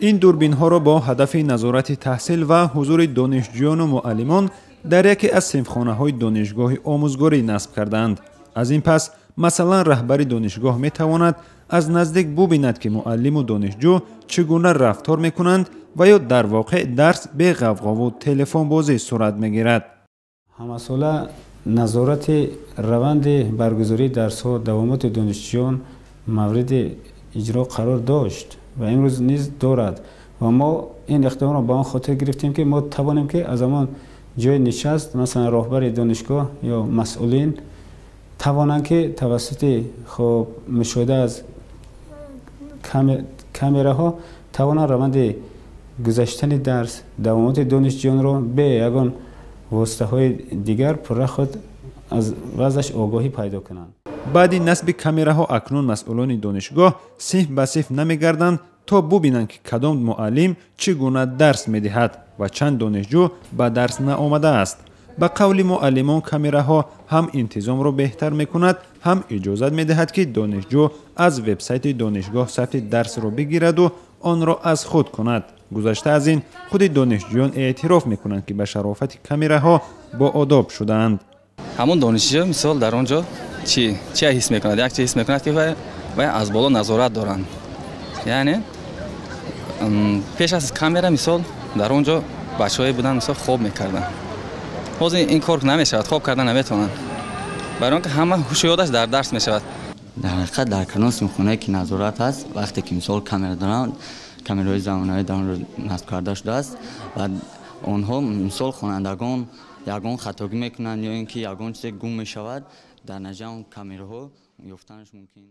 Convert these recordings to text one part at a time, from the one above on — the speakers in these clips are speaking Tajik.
Ин дурбинҳоро бо ҳадафи назорати таҳсил ва ҳузури донишҷӯёну муаллимон дар яке аз синфхонаҳои донишгоҳи омӯзгорӣ насб кардаанд. Аз ин пас, масалан, раҳбари донишгоҳ метавонад аз наздик бубинад, ки муаллиму донишҷӯ чӣ гуна рафтор мекунанд ва ё дар воқеъ дарс беғавғову телефонбозӣ сурат мегирад. Ҳамасола назорати раванди баргузории дарсҳо, давомоти донишҷӯён мавриди иҷро қарор дошт ва имрӯз низ дорад. Ва мо ин иқдомро ба он хотир гирифтем, ки мо тавонем, ки аз ҳамон ҷои нишаст, масалан, роҳбари донишгоҳ ё масъулин тавонанд, ки тавассути хуб мушоҳида аз камераҳо тавонанд раванди гузаштани дарс, давомоти донишҷӯёнро бе ягон воситаҳои дигар пурра худ аз вазъаш огоҳӣ пайдо кунанд. Баъди насби камераҳо акнун масъулони донишгоҳ синф ба синф намегарданд, то бубинанд, ки кадом муаллим чӣ гуна дарс медиҳад ва чанд донишҷӯ ба дарс наомадааст. Ба қавли муаллимон, камераҳо ҳам интизомро беҳтар мекунад, ҳам иҷозат медиҳад, ки донишҷӯ аз вебсайти донишгоҳ сафти дарсро бигираду онро аз худ кунад. Гузашта аз ин, худи донишҷӯён эътироф мекунанд, ки ба шарофати камераҳо боодоб шудаанд. Ҳамон донишҷӯ, мисол, дар он ҷо чӣ чия ҳис мекунад? Як чи ҳис мекунад, ки вай аз боло назорат доранд. Яъне пеш аз камера, мисол, дар он ҷо бачаҳое буданд, мисол, хоб мекарданд. Ҳозир ин кор намешавад, хоб карда наметавонанд, барои он ки ҳама ҳушу ёдаш дар дарс мешавад. Дар ҳақиқат, дар кадом синфхонае ки назорат ҳаст, вақте ки, мисол, камера доранд, камераҳои замонавӣ дар он насб карда шудааст ва онҳо, мисол, хонандагон ягон хатогӣ мекунанд ё ин ки ягон чизе гум мешавад, дар натиҷа он камераҳо ёфтанаш мумкин.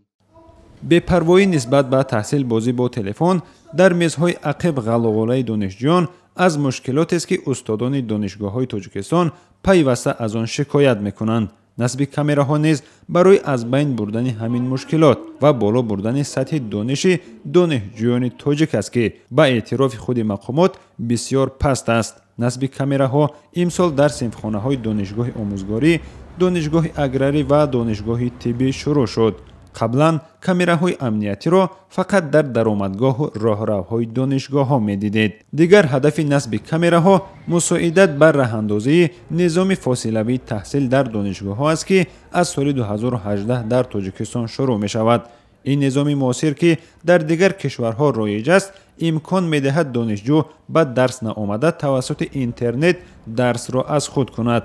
Бепарвоӣ нисбат ба таҳсил, бозӣ бо телефон дар мезҳои ақиб, ғалоғолаи донишҷӯён аз мушкилотест, ки устодони донишгоҳҳои Тоҷикистон пайваста аз он шикоят мекунанд. Насби камераҳо низ барои аз байн бурдани ҳамин мушкилот ва боло бурдани сатҳи дониши донишҷӯёни тоҷик аст, ки ба эътирофи худи мақомот бисёр паст аст. Насби камераҳо имсол дар синфхонаҳои донишгоҳи омӯзгорӣ, донишгоҳи аграрӣ ва донишгоҳи тиббӣ шурӯъ шуд. Қаблан камераҳои амниятиро фақат дар даромадгоҳу роҳравҳои донишгоҳҳо медидед. Дигар ҳадафи насби камераҳо мусоидат бар раҳандозии низоми фосилавии таҳсил дар донишгоҳҳо аст, ки аз соли 2018 дар Тоҷикистон шурӯъ мешавад. Ин низоми муосир, ки дар дигар кишварҳо роиҷ аст, имкон медиҳад донишҷӯ ба дарс наомада тавассути интернет дарсро аз худ кунад.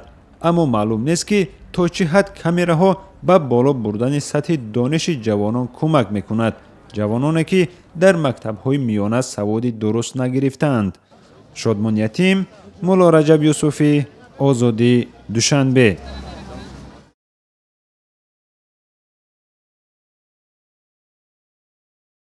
Аммо маълум нест, ки то чӣ ҳад камераҳо ба боло бурдани сатҳи дониши ҷавонон кӯмак мекунад, ҷавононе, ки дар мактабҳои миёна саводи дуруст нагирифтаанд. Шодмон Ятим, Мулло Раҷаб Юсуфӣ, Озодӣ, Душанбе.